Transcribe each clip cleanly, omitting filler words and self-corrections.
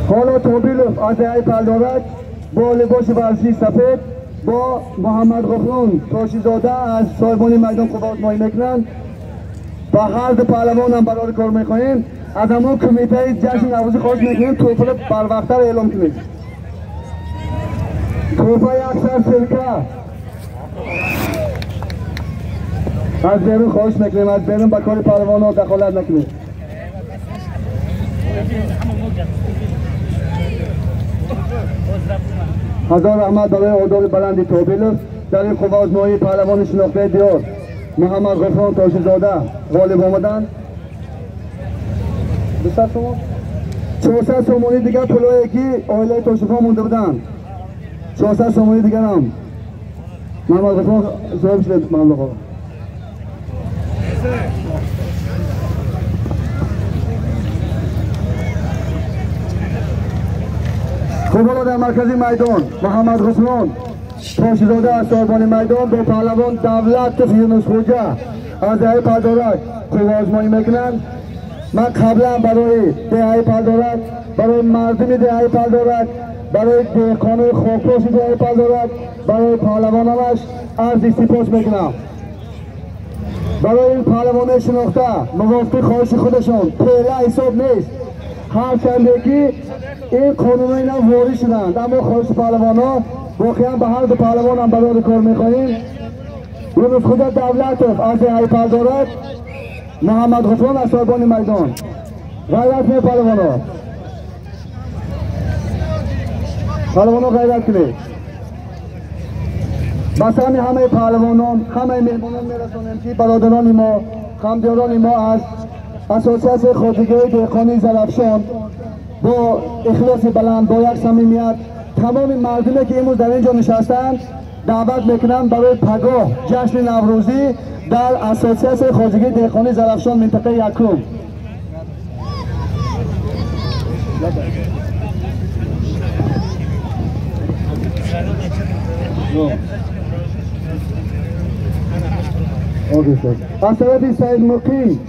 حالا توبیلوف از دهه پلدارک با لباس ورزشی سفید با محمد غفران تاشیزاده از صاحبان میدان قوه آزمایی میکنند. با هر دو پهلوان هم برای کار میخواهیم. از همون کمیته جشن نوروزی خواهش میکنیم توفیق بروقت‌تر اعلام کنید. توفیق اکثر سرکه از بیرون خواهش میکنیم، از بیرون به کار پهلوان ها دخالت نکنید. هزار رحمت برای آداب بلند توبیلوف در این قوه آزمایی پهلوان شناخته دیار محمد غفران تاشیزاده غالب آمدند. 200 سومون 400 سومونی دیگر پولایی که آیله تاشیفا مونده بودند، 400 سومونی دیگر هم محمد غفران صاحب شده مبلغ. خب حالا در مرکز میدان محمد غفران تاشیزاده از صاحبان میدان با پهلوان دولت یونس خوجه از دهه پلدارک قوه آزمایی میکنند. من قبلا برای دهه پلدارک، برای مردم دهه پلدارک، برای دهقانای خاکپاش دهه پلدارک، برای پهلوانانش عرض سپاس میکنم. برای این پهلوان شناخته موافق خواهش خودشان پله حساب نیست، هرچند که این قانونای نو وارد شدند، اما خواهش پهلوان ها واقعا به هر دو پهلوان هم برای کار میخواهیم. یونس خدا دولتوف از دهه پلدارک، محمد غفران از صاحبان میدان. غیرت کنید پهلوان ها، پهلوان ها غیرت کنید. به سهم همه پهلوانان، همه مهمانان میرسانیم که برادران ما، همدیاران ما از اساسیت خواجگی دهقانی زرافشان با اخلاص بلند، با یک صمیمیت تمام مردمی که امروز در اینجا نشستند دعوت میکنم برای پگاه جشن نوروزی در اساسیت خواجگی دهقانی زرافشان منطقه یکم. از طرف سعید مقیم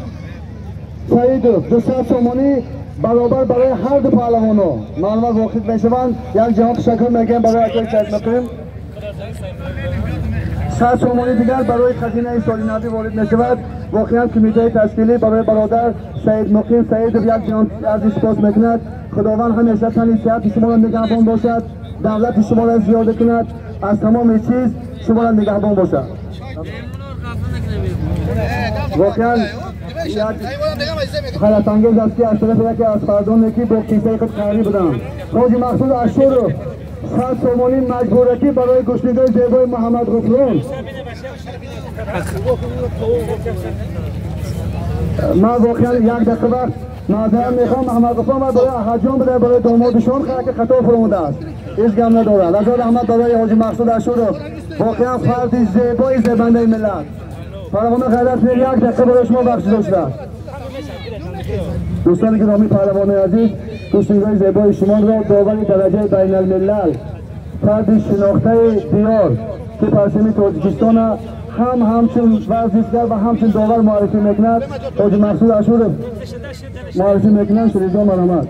سعیدوف 200 سومونی برابر برای هر دو پهلوان ها معلومات واقع میشوند. یک جهان تشکر میگم برای اکبر سعید مقیم. 100 سومونی دیگر برای خزینه سال نوی وارد میشود. واقعا کمیته تشکیلی برای برادر سعید مقیم سعیدوف یک جهان عرض سپاس میکند. خداوند همیشه تن صحت شما را نگهبان باشد، دولت شما را زیاده کند، از تمام چیز شما را نگهبان باشد. واقعا حیرت انگیز است که از طرف یکی از فردانی که با کیسه خود قهری بودند، حاجی مقصود اشورов 100 سومونی مجبورکی برای گشنیده زیبای محمد غفران. من واقعا یک دقیقه وقت معذرت میخوام محمد غفران برای هجام بده برای دامادشان که خطا فرموده است، هیچ غم ندارد. هزار رحمت برای حاجی مقصود اشورов، واقعا فردی زیبای زیبنده ملت. پهلوان غیرت یک دقیقه برای شما بخشیده شده است. دوستان گرامی، پهلوان عزیز، دوستان زیبای شما را داور درجه بین الملل، فرد شناخته دیار که پرچم تاجیکستان هم همچون ورزشگر و همچون داور معرفی میکند، حاجی مقصود اشورов معرفی میکنند. شریزا مرحمت.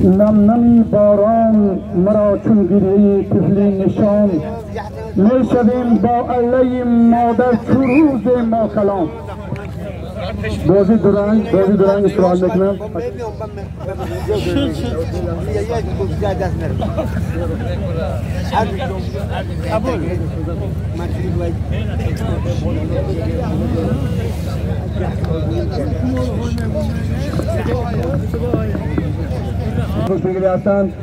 نم نمی باران مرا چون گریه طفلی نشان، میشویم با علی مادر چو روز ما کلام. بازی درنگ، بازی درنگ استراحت میکنم. خوشبگیری هستند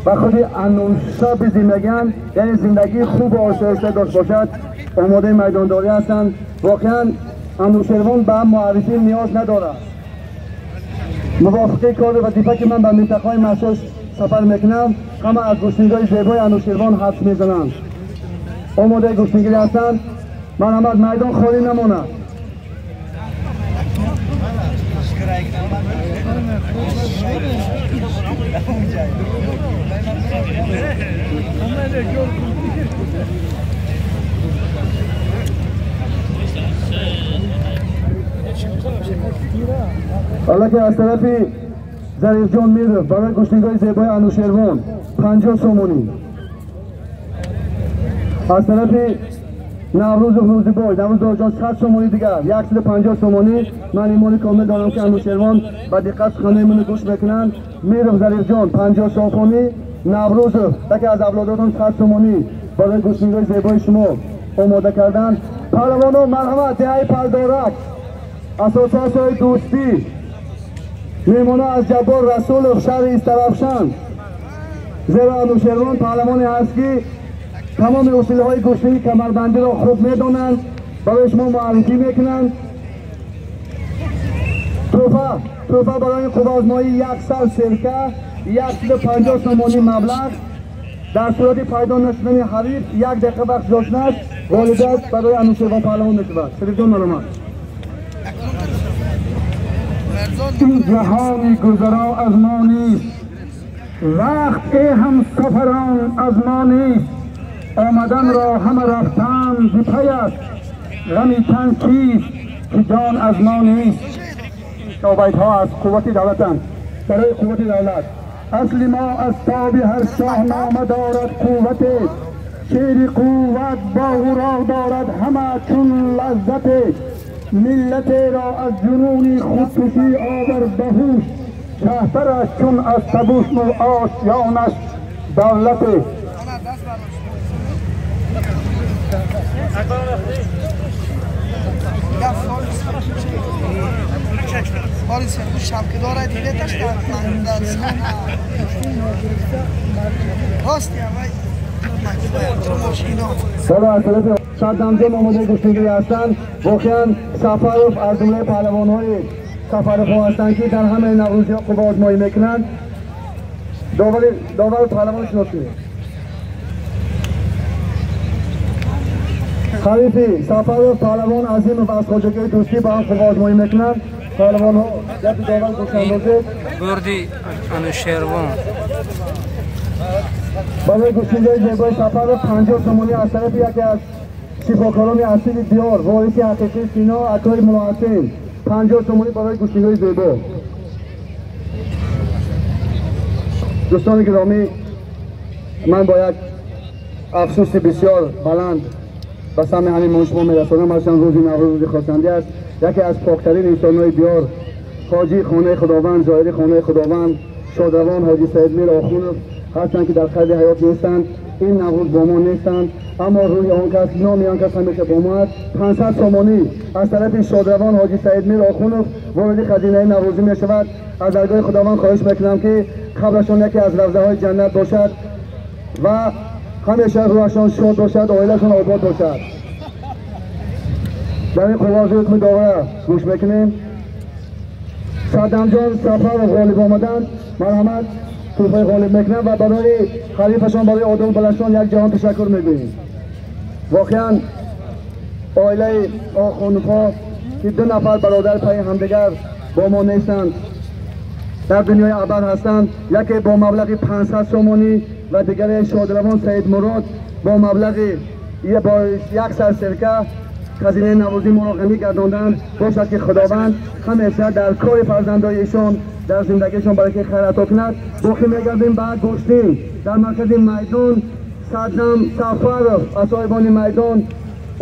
و خودی انوشا به زندگی، یعنی زندگی خوب و آسایشته داشت باشد، آماده میدانداری هستند. واقعا انوشیروان به معرفی نیاز ندارد. موافقه کار وظیفه که من به منطقه مخصوص سفر میکنم، همه از گشتینگ‌های زیبای انوشیروان حدس میزنند. آماده گشتینگیری هستند. من هم از میدان خالی نماند. Аллакай аз тарафи Зарифҷон Миров барои гӯштингоҳи зебои Анушервон 50 сомонӣ. Аз тарафи Наврӯзов Рӯзибой, Наврӯзҷон 100 сомонӣ дигар, 150 сомонӣ. Ман имони комил дорам ки Анушервон ба диққат суханои маро гӯш мекунанд. Миров Зарифҷон 50 сомонӣ, Наврӯзов яке аз авлодотон 100 сомонӣ барои гӯштингоҳи зебои шумо омода карданд. Паҳлавонон марҳамат, деҳаи Палдорак, ассотсиатсияи дӯстӣ, меҳмона аз Ҷаббор Расулов, шаҳри Истаравшан. Зеро Анушервон паҳлавоне ҳаст ки тамоми усулҳои гӯштии камарбандиро хуб медонанд, барои шумо муаррифӣ мекунанд. Тӯҳфа барои қувваозмоӣ 100 серка, 150 сомонӣ маблағ. Дар сурати пайдо нашудани ҳариф 1 дақиқа вақт доштааст, ғолибият барои Анушервон паҳлавон мешавад. Шарифҷон марҳамат. Ин ҷаҳони гузаро аз мо нест, вақт э ҳамсафарон аз мо нест. Омаданро ҳама рафтан зи пай аст, ғами тан кист ки ҷон аз мо нест. Шобайтҳо аз қуввати давлатанд, барои қуввати давлат. Асли мо аз тоби ҳар шоҳнома дорад қуввате, шери қувват бо ҳуроғ дорад ҳама чун лаззате. Миллатеро аз ҷунуни худкушӣ овар ба ҳуш, шаҳтараш чун аз табушну ошёнаш давлате. Саддамҷон омодаи гӯштингирӣ ҳастанд. Воқеан Сафаров аз ҷумлаи паҳлавонҳои Сафаровҳо ҳастанд ки дар ҳамаи наврӯзиҳо қувваозмоӣ мекунанд. Довар паҳлавон шинос кунед. Ҳарифи Сафаров паҳлавон Азимов аз хоҷагии дӯстӣ ба ҳам қувваозмоӣ мекунанд. Паҳлавонҳо яки довар гӯшандозед. Бурди Анушервон. Барои гӯштингоҳи зебои Сафаров 50 сомонӣ аз тарафи яке аз шифокорони асили диёр, вориси ҳақиқии Сино, Акои Мулоҳасин, 50 сомонӣ барои гӯштингоҳи зебо. Дӯстони гиромӣ, ман бо як афсӯси бисёр баланд ба самъи ҳамин мо шумо мерасонам. Ҳарчанд рӯзи Наврӯз рӯзи хосандӣ аст, яке аз поктарин инсонҳои диёр, ҳоҷии хонаи Худованд, зоири хонаи Худованд, шодравон ҳоҷи Саидмир Охунов ҳастанд ки дар қайди ҳаёт нестанд. Ин Наврӯз бо мо нестанд, аммо рӯҳи он кас, номи он кас ҳамеша бо мо аст. 500 сомонӣ аз тарафи шодравон ҳоҷи Саидмир Охунов вориди хазинаи наврӯзӣ мешавад. Аз даргоҳи Худованд хоҳиш мекунам ки қабрашон яке аз равзаҳои ҷаннат бошад ва ҳамеша рӯҳашон шод бошад, оилашон обод бошад. Дар ин қувваозмоӣ ҳукми довара гӯш мекунем. Саддамҷон Сафаров ғолиб омаданд. Марҳамат, тӯҳфаи ғолиб мекунанд ва барои ҳарифашон, барои одоби баландшон як ҷаҳон ташаккур мегӯем. Воқеан оилаи Охуновҳо ки 2 нафар бародар пайи ҳамдигар бо мо нестанд, дар дунёи абад ҳастанд, яке бо маблағи 500 сомонӣ ва дигаре шодравон Саидмурод бо маблағи як сар серка хазинаи наврӯзии моро ғанӣ гардонданд. Бошад ки Худованд ҳамеша дар кори фарзандои эшон, дар зиндагиашон баракаи хайр ато кунад. Боқӣ мегардем ба гӯштин. Дар маркази майдон Саддам Сафаров аз соҳибони майдон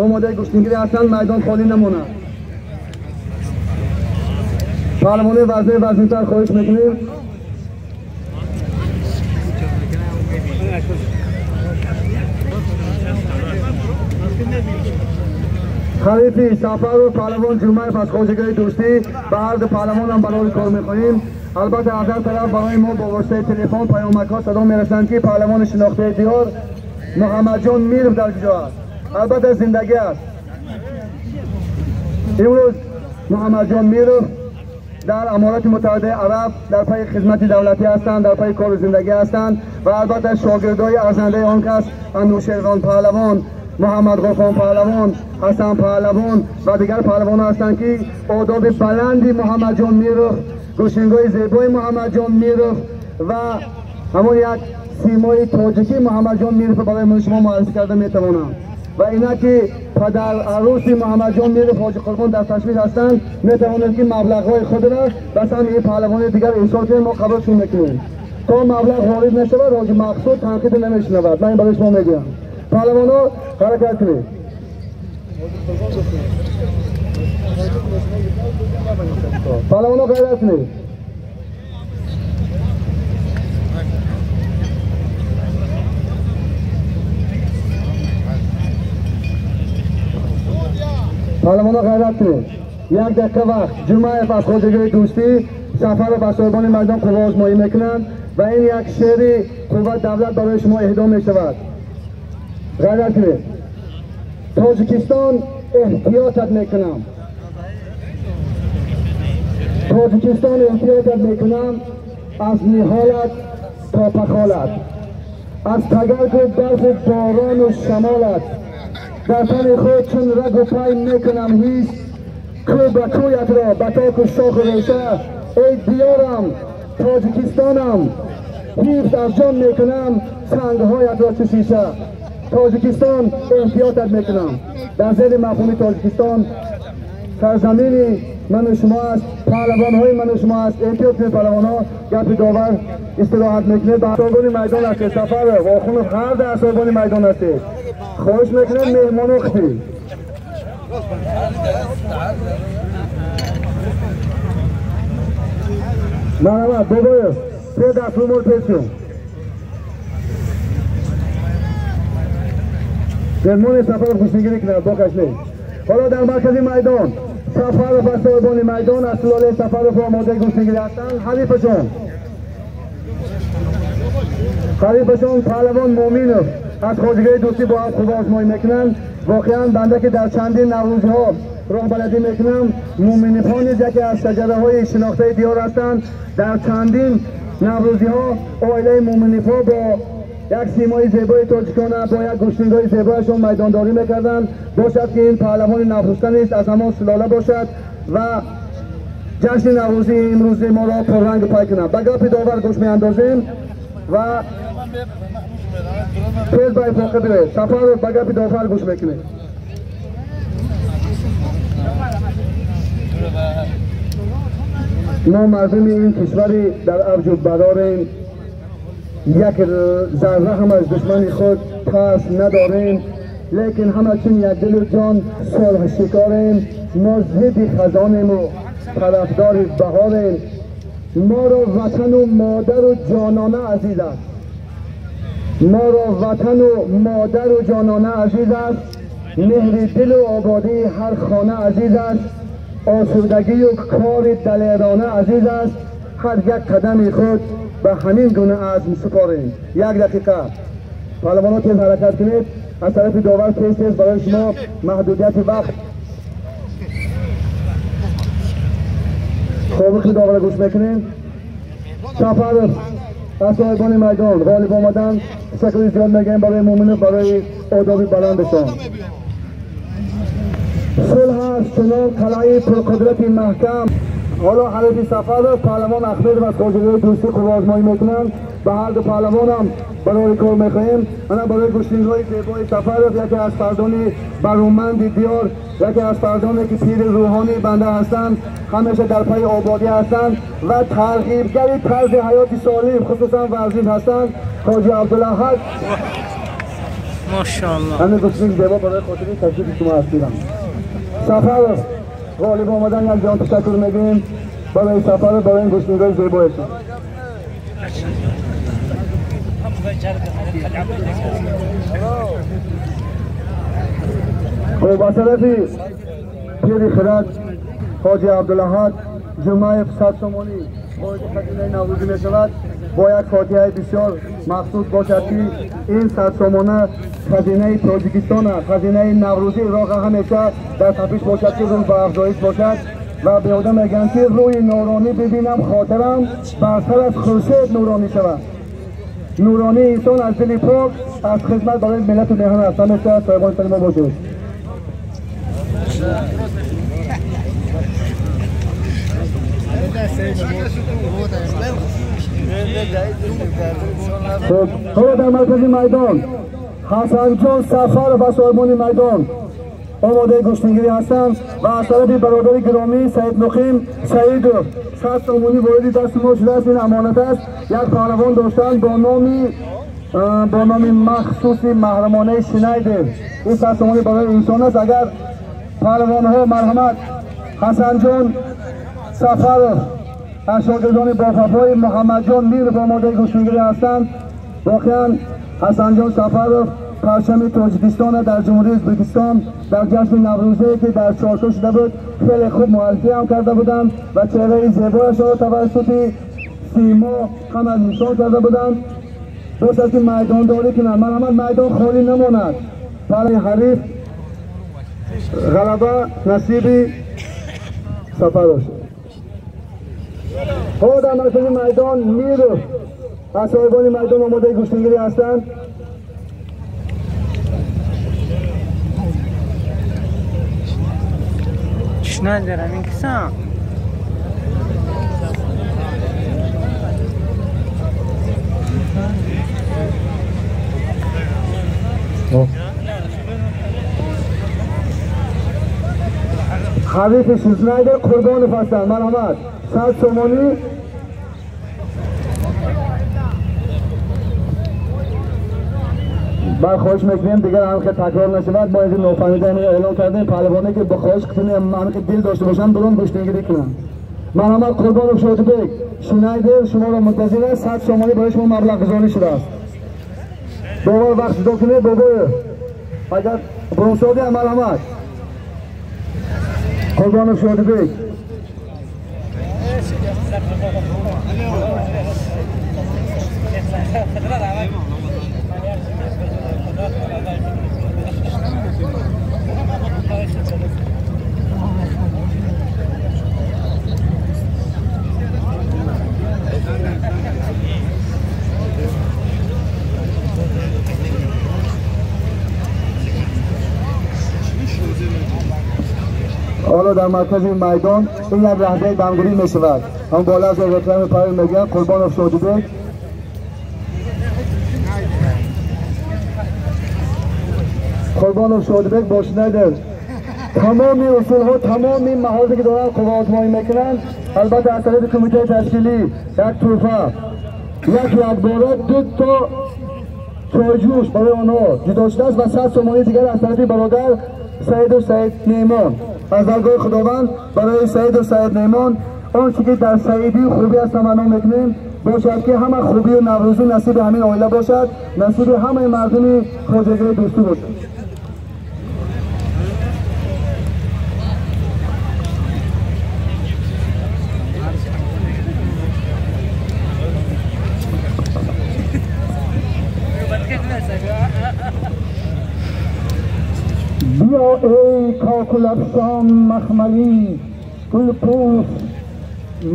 омодаи гӯштингирӣ ҳастанд. Майдон холӣ намонад. Паҳлавони вазни вазнинтар хоҳиш мекунем. Ҳарифи Сафаров паҳлавон Ҷумаев аз хоҷагии дӯстӣ. Ба ҳар ду паҳлавонам барори кор мехоҳем. Албатта аз ҳар тараф барои мо бо воситаи телефон паёмакҳо садо мерасанд ки паҳлавони шинохтаи диёр Муҳаммадҷон Миров дар куҷо аст. Албатта зиндагӣ аст. Имрӯз Муҳаммадҷон Миров дар Аморати Муттаҳидаи Араб дар пайи хизмати давлатӣ ҳастанд, дар пайи кору зиндагӣ ҳастанд ва албатта шогирдои арзандаи он кас Анушервон паҳлавон, Муҳаммад Ғуфрон паҳлавон, Ҳасан паҳлавон ва дигар паҳлавон ҳастанд ки одоби баланди Муҳаммадҷон Миров, гӯшингоҳи зебои Муҳаммадҷон Миров ва ҳамон як симои тоҷикии Муҳаммадҷон Миров барои шумо муаррифӣ карда метавонам. Ва инак ки падар арӯси Муҳаммадҷон Миров Ҳоҷи Қурбон дар ташвиш ҳастанд, метавонед ки маблағҳои худро ба самти ин паҳлавони дигар ирсол кунед, мо қабулшон мекунем. То маблағ ворид нашавад, Ҳоҷи Мақсуд танқиде намешунавад. Ман ин барои шумо мегӯям. Паҳлавонҳо ҳаракат кунед. Паҳлавонҳо ғайрат кунед. Паҳлавонҳо ғайрат кунед. Як дақиқа вақт. Ҷумъаев аз хоҷагии дӯстӣ, Сафаров аз соҳибони майдон қувва озмоӣ мекунанд ва ин як шери қувват давлат барои шумо эҳдо мешавад. Ғайрат кунед. Тоҷикистон эҳтиётат мекунам. Тоҷикистон эҳтиётат мекунам аз ниҳолат то пахолат, аз тагаргу барфу борону шамолат. Дар тани худ чун рагу пай мекунам ҳис, кӯ ба кӯятро ба току шоху реша. Эй диёрам, Тоҷикистонам, ҳифз аз ҷон мекунам сангҳоятро чу шиша. Тоҷикистон эҳтиётат мекунам. Дар зери мафҳуми Тоҷикистон сарзамини ману шумо аст, паҳлавонҳои ману шумо аст. Эҳтиёт кунед паҳлавонҳо, гапи довар истироҳат мекунед. Ба соҳибони майдон ҳастед, Сафаров, Охунов, ҳар ду аз соҳибони майдон ҳастед. Хоҳиш мекунем меҳмоно хитӣ. Марҳамат, Бобоев, се даструмол пеш шум. Меҳмони Сафаров гӯштингирӣ кунад, бокаш нест. Ҳоло дар маркази майдон Сафаров аз соҳибони майдон, аз сулолаи Сафаров омодаи гӯштингирӣ ҳастанд. Ҳарифашон паҳлавон Муъминов аз хоҷагии дӯстӣ бо ҳам қувва озмоӣ мекунанд. Воқеан банда ки дар чандин наврӯзҳо роҳбаладӣ мекунам, муъминифҳо низ яке аз шаҷараҳои шинохтаи диёр ҳастанд. Дар чандин наврӯзиҳо оилаи муъминифҳо бо як симои зебои тоҷикона, бо як гӯштингоҳи зебояшон майдондорӣ мекарданд. Бошад ки ин паҳлавони навхуста низ аз ҳамон сулола бошад ва ҷашни наврӯзии имрӯзи моро пуррангу пай кунад. Ба гапи довар гӯш меандозем ва тез ба ифоқа бироед. Сафаров, ба гапи довар гӯш мекунед. Мо мардуми ин кишвари дар авҷу барорем, як зарра ҳам аз душмани худ пас надорем, лекин ҳама чун якдилу ҷон сулҳшикорем. Мо зидди хазонему тарафдори баҳорем. Моро ватану модару ҷонона азиз аст. Моро ватану модару ҷонона азиз аст. Меҳри дилу ободии ҳар хона азиз аст. Осудагию кори далерона азиз аст. Ҳар як қадами худ ба ҳамин гуна азм супорем. Як дақиқа. Паҳлавонҳо тез ҳаракат кунед. Аз тарафи довар тез тез барои шумо маҳдудияти вақт. Хобиқи довара гӯш мекунем. Сафаров аз соҳибони майдон ғолиб омаданд. Ташаккури зиёд мегӯем барои муъминов барои одоби баландашон. Сулҳ аст чунон қалъаи пурқудрати маҳкам. Ҳоло ҳарифи Сафаров паҳлавон Ахмедов аз хоҷагии дӯстӣ қувва озмоӣ мекунанд. Ба ҳар ду паҳлавонам барои кор мехоҳем. Ана барои гӯштингоҳи зебои Сафаров, яке аз фардони баруманди диёр, яке аз фардоне ки пири рӯҳонии банда ҳастанд, ҳамеша дар пайи ободӣ ҳастанд ва тарғибгари тарзи ҳаёти солим, хусусан варзиш ҳастанд, Ҳоҷи Абдулаҳад. Мошоаллоҳ. Ҳамин гӯштинги зебо барои хотири ташрифи шумо ҳастидам. Сафаров ғолиб омадан, як ҷон ташаккур мегӯем барои Сафаров барои ин гӯштингоҳи зебояшон. Хуб, аз тарафи пири хирад Ҳоҷи Абдулаҳад Ҷумъаев 100 сомонӣ вориди хазинаи наврӯзӣ мешавад. Бо як фотиҳаи бисёр махсус бошад ки ин 100 сомона хазинаи Тоҷикистон аст, хазинаи наврӯзӣ роға ҳамеша дар тапиш бошад, ки рӯз ба афзоиш бошад. Ва беҳуда мегӯянд ки рӯи нуронӣ бибинам хотирам бар сар аз хуршед нуронӣ шавад. Нуронии инсон аз дили пок, аз хизмат барои миллату меҳан аст. Ҳамеша соҳибони сари мо бошед. Хуб, ҳоло дар маркази майдон Ҳасанҷон Сафаров аз соҳибони майдон омодаи гӯштингирӣ ҳастанд ва аз тарафи бародари гиромӣ Саид Муқим Саидов 100 сомонӣ вориди дасти мо шудааст. Ин амонат аст. Як паҳлавон доштанд бо номи махсуси маҳрамонаи Шнайдер. Ин 100 сомонӣ барои инсон аст. Агар паҳлавонҳо марҳамат Ҳасанҷон Сафаров аз шогирдони бофафои Муҳаммадҷон Миров омодаи гӯштингирӣ ҳастанд. Воқеан Ҳасанҷон Сафаров парчами Тоҷикистонро дар Ҷумҳурии Ӯзбекистон дар ҷашни Наврӯзие ки дар Чорсу шуда буд хеле хуб муаррифӣ ҳам карда буданд ва чеҳраи зебояшонро тавассути симо ҳама нишон карда буданд. Бошад ки майдондорӣ кунанд. Марҳамат, майдон холӣ намонад. Барои ҳариф ғалаба насиби Сафаров шуд. Ҳо дар маркази майдон Миров аз соҳибони майдон омодаи гӯштингирӣ ҳастанд. Шнайдер ҳамин кисан? ҳарифи Шнайдер Қурбонов ҳастанд. Марҳамат, 100 сомонӣ. Бар хоҳиш мекунем дигар ҳамхе такрор нашавад. Мо инҷо нофаҳмида эълон кардем паҳлавоне ки ба хоҳиш кунем ҳамхе дил дошта бошанд бурун гӯштингирӣ кунанд. Марҳамат, Қурбонов Шодибек, Шнайдер шуморо мунтазир аст. 100 сомонӣ барои шумо маблағгузорӣ шудааст. Бовар вақт ҷудо кунед бобоё. Агар буруншодӣ, марҳамат Қурбонов Шодибек. ҳоло дар маркази майдон ин як лаҳзаи дамгирӣ мешавад. Ҳам бола аз реклами паём мегӯянд Қурбонов Шодибек. Қурбонов Шодибек бо Шнайдер тамоми усулҳо, тамоми маҳорате ки доранд қувваозмоӣ мекунанд. Албатта аз тарафи кумитаи ташкилӣ як тӯҳфа, як якбора 2 то чойҷӯш барои онҳо ҷудо шудааст ва 100 сомонии дигар аз тарафи бародар Саиду Саид Неъмон. Аз даргоҳи Худованд барои Саиду Саид Неъмон он чи ки дар саидии хубӣ аст таманно мекунем, бошад ки ҳама хубию наврӯзӣ насиби ҳамин оила бошад, насиби ҳамаи мардуми хоҷагии дӯстӣ бошад. بیا ای کاکل افشان مخملی، گلپوش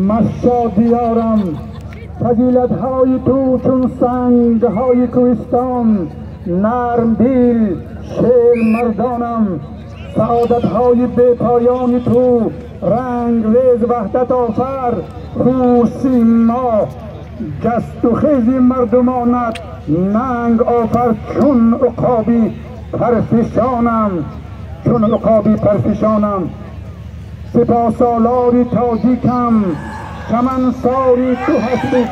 مشا دیارم، فضیلت های تو چون سنگ های کوهستان، نرم دل شیر مردانم، سعادت های بی پایان تو رنگ ریز وحدت آفر، خوشی ما جست و خیز مردمانت ننگ آفر، چون عقابی پرفشانم، چون عقابی پرفشانم. سپاه سالاری تاجیکم، چمن ساری تو هستی.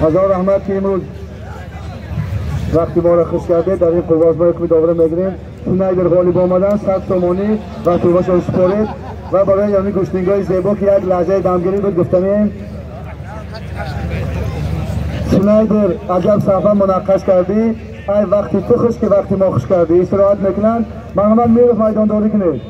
هزار رحمت که امروز وقتی ما را خوش کرده در این قوازمایی که دوباره میگیریم. شنایدر غالب آمدن 100 سومانی و توباش سپورت و برای یعنی گوشتینگای زیبا که یک لحظه دمگیری بود گفتنیم. شنایدر عجب صفحه منقش کردی، ای وقتی تو خوش که وقتی ما خوش کردی. استراحت میکنن. محمد میرف میدان داری کنید.